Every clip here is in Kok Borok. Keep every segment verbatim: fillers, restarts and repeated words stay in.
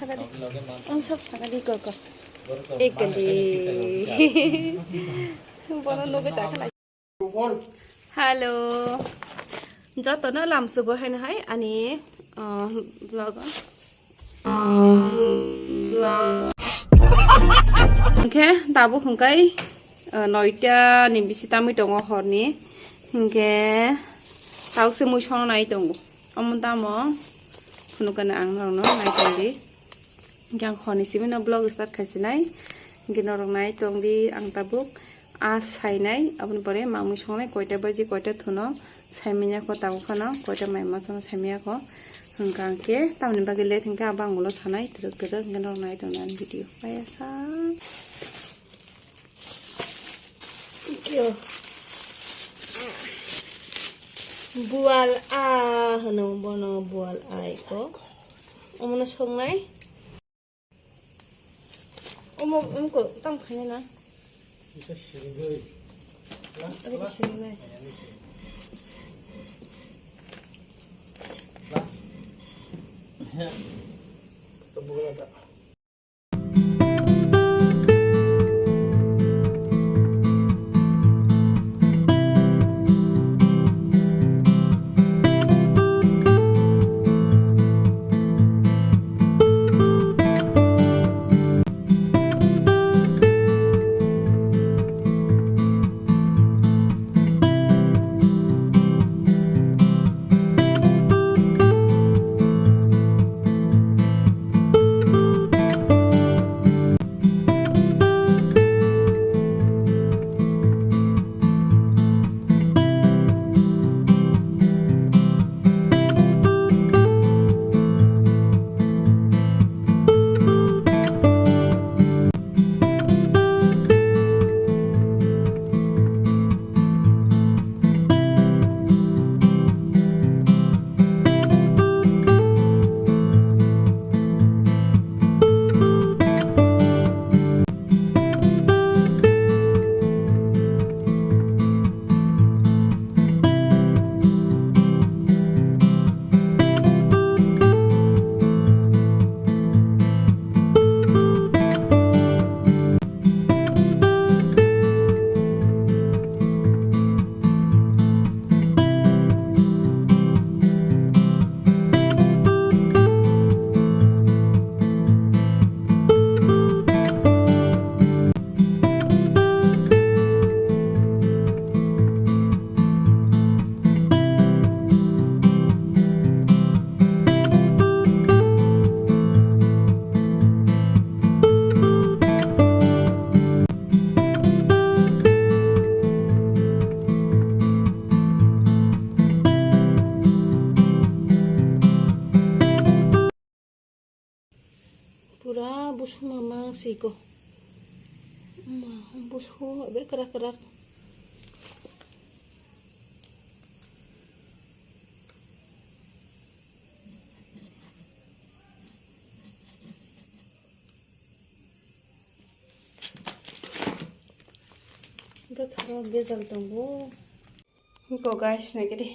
Ang sab sakali koko. Ekali. Bono nugwi ta khlai. Hello. Jotono lamsugo haino hai ani, uh, vlog o. Hwnkhe tabuk hwnkhe, uh, noita ni bisi tamwi tongo horni. Hwnkhe tabuk se mui songno nai tongo. Omo tamo phunukani ang norokno nai tongdi. Hwnkhe ang horni simi no vlog start khaisinai. Hwnkhe norok nai tongdi ang tabuk a sainai. Aboni pore mamui songnai koita baji koita thuno saimanya ko tabuk phano koita mai masa no saimanya ko. Hwnkhe ang khe tamoni bagwi late hwnkhe abo ang ulo sanai twrwk twrwk hwnkhe norok nai tongdi ani video. Bye asa. Kyo. Bual a hwno bono bual a iko. Omono songnai. Omo, omo ko tang khaina na. Isa siringoi. Ada ke siringnai. Bukan ada. Pura busuma mang siko. Ma, busu, ebe kerak kerak. Bwtharo bejal tongo. Hiko guys, naikhe de.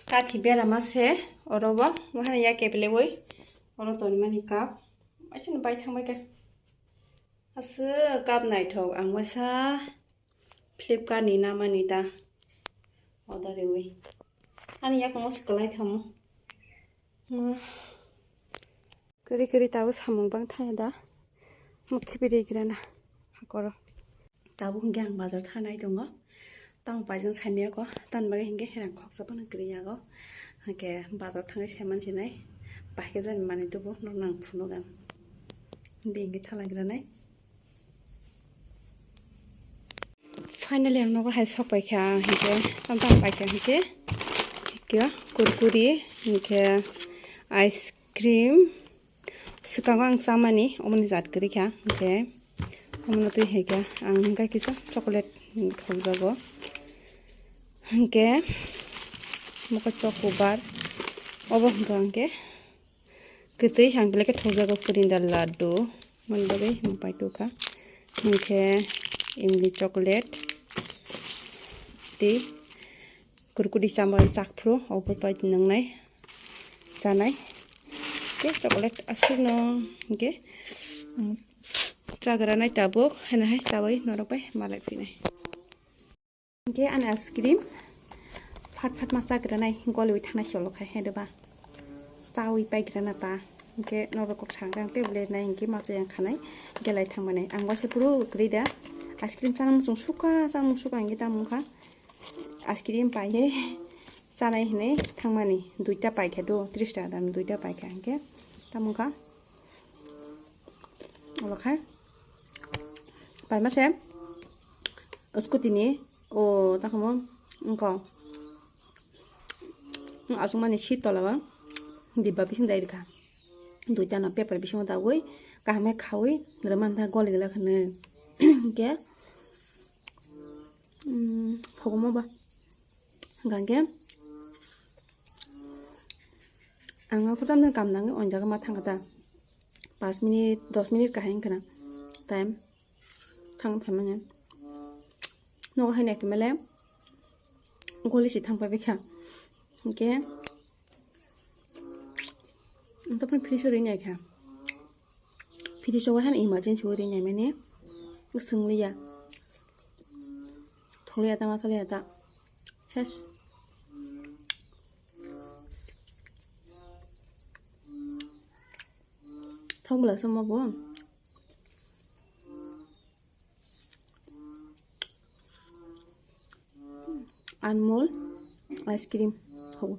Kathi berama se, oro bo, wahani ya keble boi, oro tonmani cup. Acha bai thangbai kha. Aswk cup naithok, ang waisa Flipkart ni namani ta order riwi. Ani yakungo swkalai thamo. Ma. Kwrwi kwrwi tabuk samung bang thaya da. Mukti biri gira na. Hakoro. Tabuk hwnkhe ang bazar thanai tongo. Tamo paijak saimaya ko. Tan bagwi hwnkhe herang khoksa phano kwrwi yago. Hwnkhe bazar thangwi saiman sinai. Bahai khe jani manwi tubu norok nang phunuk ang. Di hwnkhe thalai granai. Finally ang nogo hai sok paikha hwnkhe, tamo tamo paikha hwnkhe, hwnkhe kurkuri, hwnkhe ice cream, swkango ang chamani, omoni jat kwrwi kha, hwnkhe omono twi hwnkhe ang hwnkhe kisa chocolate thokjago, hwnkhe mokol chocobar, obo hwnkhe ang khe kwtwi ang belai khe thokjago purinda laddu, mani bagwi paitokha. Hwnkhe imli chocolate tei kurkuri chambai chakphuru, obo bai nwngnai chanai. Tei chocolate aswkno hwnkhe, um, chagra nai tabuk, haino hai chawi norok bai malai phinai. Hwnkhe ani ice cream phat phat ma chagra nai goliwi thangnai solo khai hai doba. Chawi paigra na ta. Hwnkhe norok kok sangjang tei belai nai hwnkhe ma chayang khanai gelai thangmani. Ang waisa phuru kwrwi da. Ice cream chana muchung suka, chana muchung suka hwnkhe tamo wngkha. Ice cream pai he chanai hinui thangmani, duita paikha do, tris taka dam duita paikha hwnkhe tamo wngkha. Olo khai paima se scooty ni o takhumu wngkha aswkmani seat tola o dibba bising dai rikha. Duita no paper bisingo daui kaham khe khaui rwmani goli glak hinui hwnkhe. Umm, phogomo ba. Hwnkha khe ang o kwtal no kam nangwi o jaga ma thangkha ta. Pash minute, dos minute kahai wngkha na time thang phaimani. Nogo hai naikhe mele goli se thang phaibaikha. Hwnkhe Ang topni fridge o rinai kha. Fridge o hai emergency o rinai mani swng liya. Thok liya ta, masa liya ta. Ses. Thok bwla se omo bo. Anmol ice cream hogo.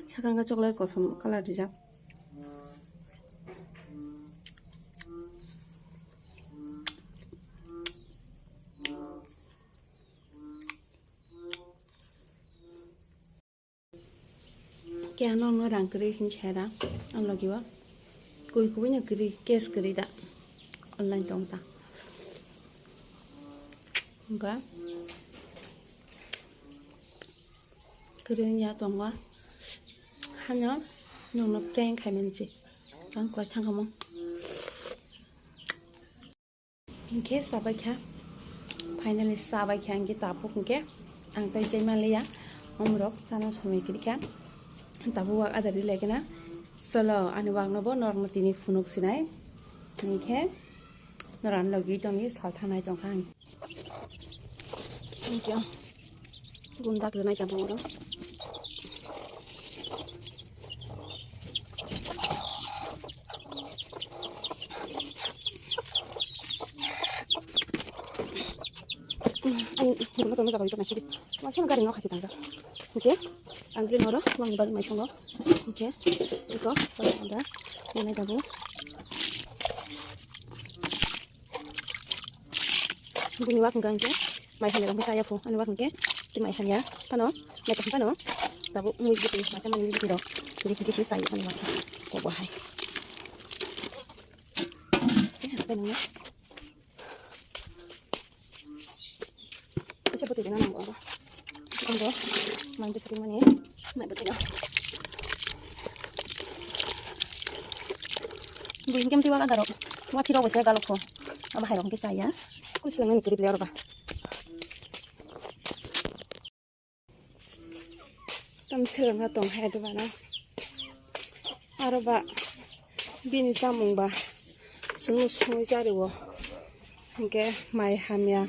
Sakang khe chocolate kosom colour rijak. Khe ano no rang kwrwi hinwi saya da, ang logi o. Kui kubui no kwrwi, cash kwrwi da, online tong ta. Hwnkha kwrwi wngya tongo. Hano nokno prank khaimani se. Ang kwlai thangkha mo. Hwnkhe chabaikha, finally chabaikha, hwnkhe tabuk hwnkhe ang tei chai manliya, omorok chana somoi kwrwikha, tabuk wak adari laikhana. Cholo, ani waknobo norokno tini phunuk sinai, hwnkhe norokni logi tongwi sal thangnai tongkha ang. Thank you. Gundak rwnai tabuk oro. Ani gundak rwnai jaga ito naisidi. Masih gari no khasi tangjak. Oke. Ang bini oro wangni bagwi mai tongo. Oke. Iko pada ada. Rwnai tabuk. Bini wak hwnkha hwnkhe mai hamya rok chaya phu, ani wak hwnkhe tei mai hamya phano, mai kaham phano tabuk mui biti, masa mani mui biti rok, giti giti chai ani wak ko bo hai. Tei haste nungya. Kaisa bwtwi gana nango abo. Abo mai bwsa rimani, mai bwtwi no. Buini kemtwi wala daro. Wathi rok se galok pho. Abo hai rok khe chaya. Kul selengmani kwrwi le oro ba. Tam selengna tong hai doba no. Aro ba bini chamung ba chwngno songwi chari o. Hwnkhe mai hamya.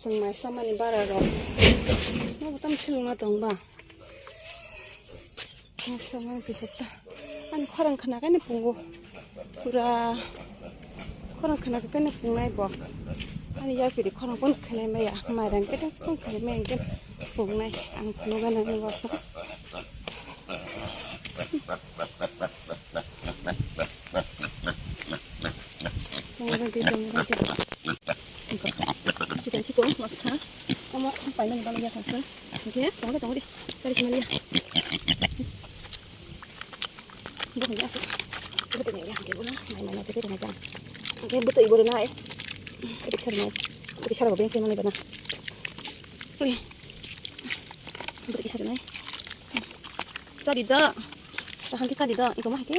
Chwng mai chamani bara rok. Nobo tam selengna tong ba. Ang selengmani kisa ta. Ani khorang khna khe no pungo. Pura khorang khna khe no pungnai bo. Ani yapiri khorang phano khnai maya. Mairang khe phano khnai maya hwnkhe pungnai. Ang phunukgana nini wak no. Tongo rw di, tongo rw di. Sikon sikon maksa. Omo paimani bagwi ya kha se. Hwnkhe tongo de, tongo de. Tari sima liya. Bo hwnkhe aswk. Bo tong ya hwnkhe bono. Mai mai no tete rwnai ta. Hwnkhe bwtwi bo rwnai. Bwtwi sa rwnai. Bwtwi sa rwnai bengse manwi bana. Ui. Bwtwi sa rwnai. Chadi da. Kaham khe chadi da. Iko ma hai khe.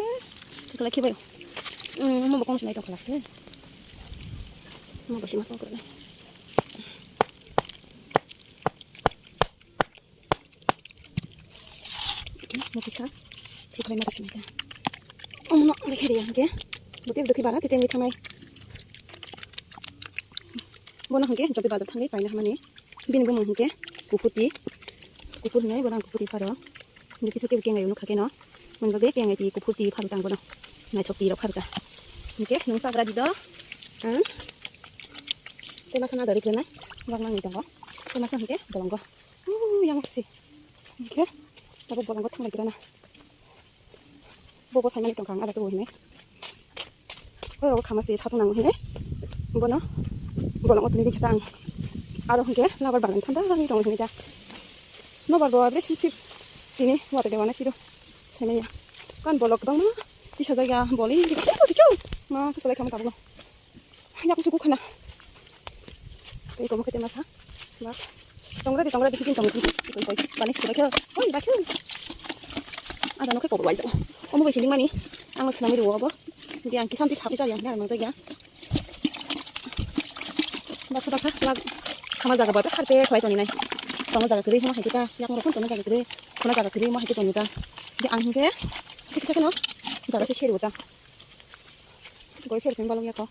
Thikla khibai. Umm, omo bo kong sinai tong khala se. Omo bo sima tong khala. Mukisa. Siklai mara sinai ta. Omono lekhe riya hwnkhe. Botwi bwtwi bara tei tengwi thangnai. Bono hwnkhe jobi bazar thangwi paina hamani. Bini bumung hwnkhe Kuphurti. Kuphur hwnwi bono ang Kuphurti pharo. Hwnkhe kisa kebo kengai nukha keno. Mwnbagwi kengai ti Kuphurti pharo tang bono. Naithok ti rok pharo ta. Hwnkhe nwng chagra di do. Ang. Tei masa nadari krenai. Wak nangwi tongo. Tei masa hwnkhe bolongo. Uuu, yang si. Hwnkhe abo bolongo thangbai kira na. Bobo saimani tongkha ang ada tubu hinwi. Oi, abo khama si satung nang hinwi. Bono bolongo tini dikhe ta ang. Aro hwnkhe labar bagan thanda hinwi tongo hinwi ta. Nobar bo abre sip sip. Tini wata dewana siro. Saimanya. Kan bolok kwbangma. Tisa jaiga boli. Ma kusa bai khama tabuk. Yak suku khana. Tei komo kete masa. Ba. Tongra di, tongra di, kikin tongra di. Koi, koi. Bani sura khe. Oi, ba khe. Ada no khe kobor waisa. Omo bai feeling mani. Ang sinami ruwa bo. Di ang kisam ti sapi sa yang, yang nang jaiga. Baksa, baksa, lak. Khama jaga bo, har te khwlai toni nai. Khama jaga kwrwi, hima hai ta. Yak mo khon toni jaga kwrwi. Khona jaga kwrwi, mo hai toni ta. Di ang hingke. Sik sik no. Jaga se seri ta. Goi seri pin balok yako.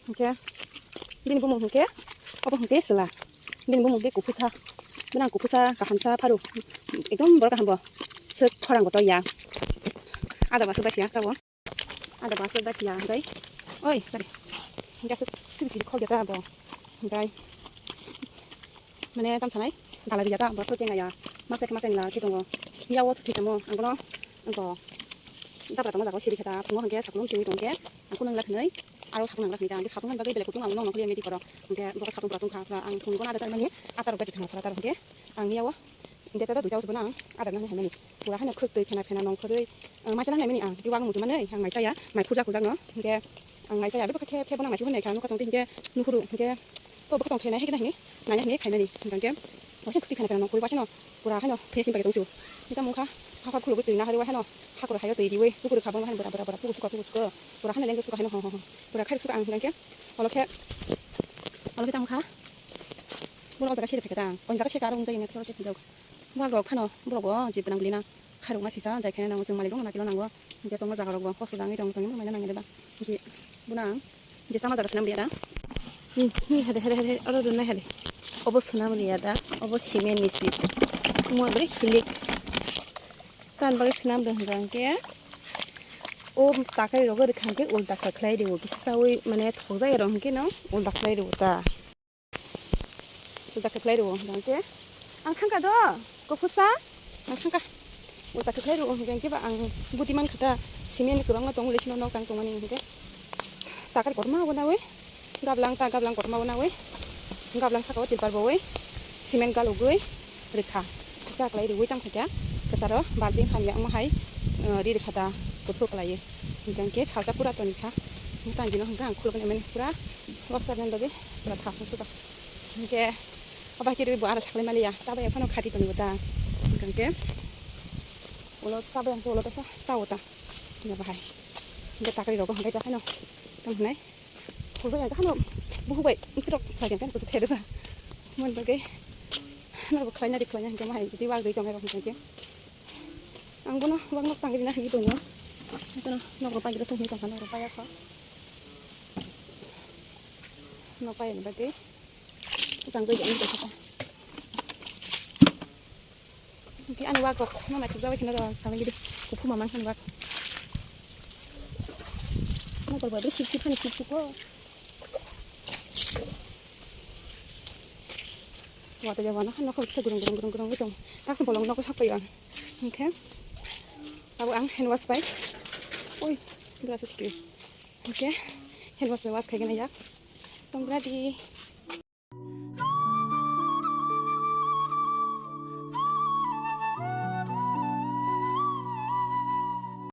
Hingke. Bini bumung hingke. Obo hingke sela. Bini bumung de kupusa. Bini ang kupusa, kahamsa, pharu. Ekdom borok kaham bo. Sik khorang bo to ya. Ada basu basia, tabo. Ada basu basia, dai. Oi, sorry. Hingke sik, sik sik khol geta bo. Dai. Mane tam sanai, jala riya ta, bo soteng ya, masa khe masa ni la khe tongo. Ya o thik tamo, ang bono, ang ko, jabra tamo jago siri khe ta, phungo hingke saklum siri tongke, ang kunang la khnai, aro saklum ang la khnai ta, ang saklum ang bagwi belek kutung ang nong nong khliya medi koro, hingke bo saklum pura tongkha, ang phungo na da mani, atar gaji thang sara tar hingke, ang ya o, hingke ta duita o sibana ang, atar nang hai mani, pura hano khwk twi phena phena nong khorwi, ang mai chana hai mani ang, diwang mutu mane, ang mai chaya, mai khuja khuja no, hingke, ang mai chaya, bebo khe khe bono ang mai chihon nai kha, nukha tong hingke, nukhuru, hingke, To bwkha tong phenai hai khe nahini, nai nahini khaimani hingkha khe, waisa khwtwi phena phena nong khorwi waisa no pura haino finishing bai tong sio. Hita mungkha, hakha khulugwi twi naharwi waisa no hakoro hayo twi riwi, bukur kha bo haino bora bora bora, pukur suka pukur suka, pura haino lengse suka haino ho ho ho, pura khairok suka ang hingkha khe, olo khe, olo khe tamo kha, bono o jaga siri phai khe ta ang, o jaga seka aro wng jagini khe oro chephi jok, bak rok phano borok o jip gwnang bwlwi na. Khairokma sisa, jai khe nango, chwng malik rok no nakhe nango. Hingke tongo jaga rok bo, kosto jangwi tong tongwi mano nangya da. Hingke bono ang je chama jaga swnam riya da. Hi, hi, hade, hade, hade, oro rwnai hade. Obo swnam riya da, obo cement ni si. Mo bre hilik. Tan bagwi swnam rw hwnkha hwnkhe, o takhai rogo rwkha hwnkhe ulta khlai rwo, kisa chawi mane thokjak ya rw hwnkhe no ulta khlai rwo ta. Ulta khe khlai rwo, hingkhe ang thangkha do, kuphursa, ang thangkha. Ulta khe khlai rwo, hingkhe ba ang budi mankha ta, cement ni kwbangma tongo, lesino nok tang tongmani, hingkhe takar kotorma bo nawi, gablang ta, gablang kotorma bo nawi, gablang saka o tilpar bo wi, cement galugwi rwkha, kisa khlai rwi tang kha kya, kwcharo balting hamya omo hai, eh, ri rwkha ta, kuphur khlaiwi, hingkhe salsa pura toni kha, tang jino hingkhe ang khuluknwi mani pura, wak sabnani bagwi pura thasung suka. Hingke, abo hai khe bo ara saklai maliya, chabai phano khati tongwi bo ta. Hingke, ulo chabai ang ulo tesa, chao ta. Hingke bahai. Hingke takri rogo hingke ta haino. Tong hinai. Khojo ya haino. Buhu bai, itirok khlai khe, khe, khe, khe, mon bagwi. Nabo khlaina di khlaina hingke mahai, jodi wak dei tongai rok hingke. Ang bono wak nok tangwi rina hingke tongo. Kono nok rok pai gida tong hingke tongkha, nok rok pai ya kho. Nok pai ni bagwi. Utang goi jani khe. Ki ani wak rok no naithok jabai kheno rw sala gidi. Kuphuma mang khan wak. Nokol bo sip sip hani sip sip ko. Wata jabo no nokol kisa gurung gurung gurung gurung tong. Taksa bolong nokol sak payo ang. Hingkhe abo ang hand wash bai. Oi, glass sikri. Hingkhe hand wash bai wash khaigena yak. Tongra di.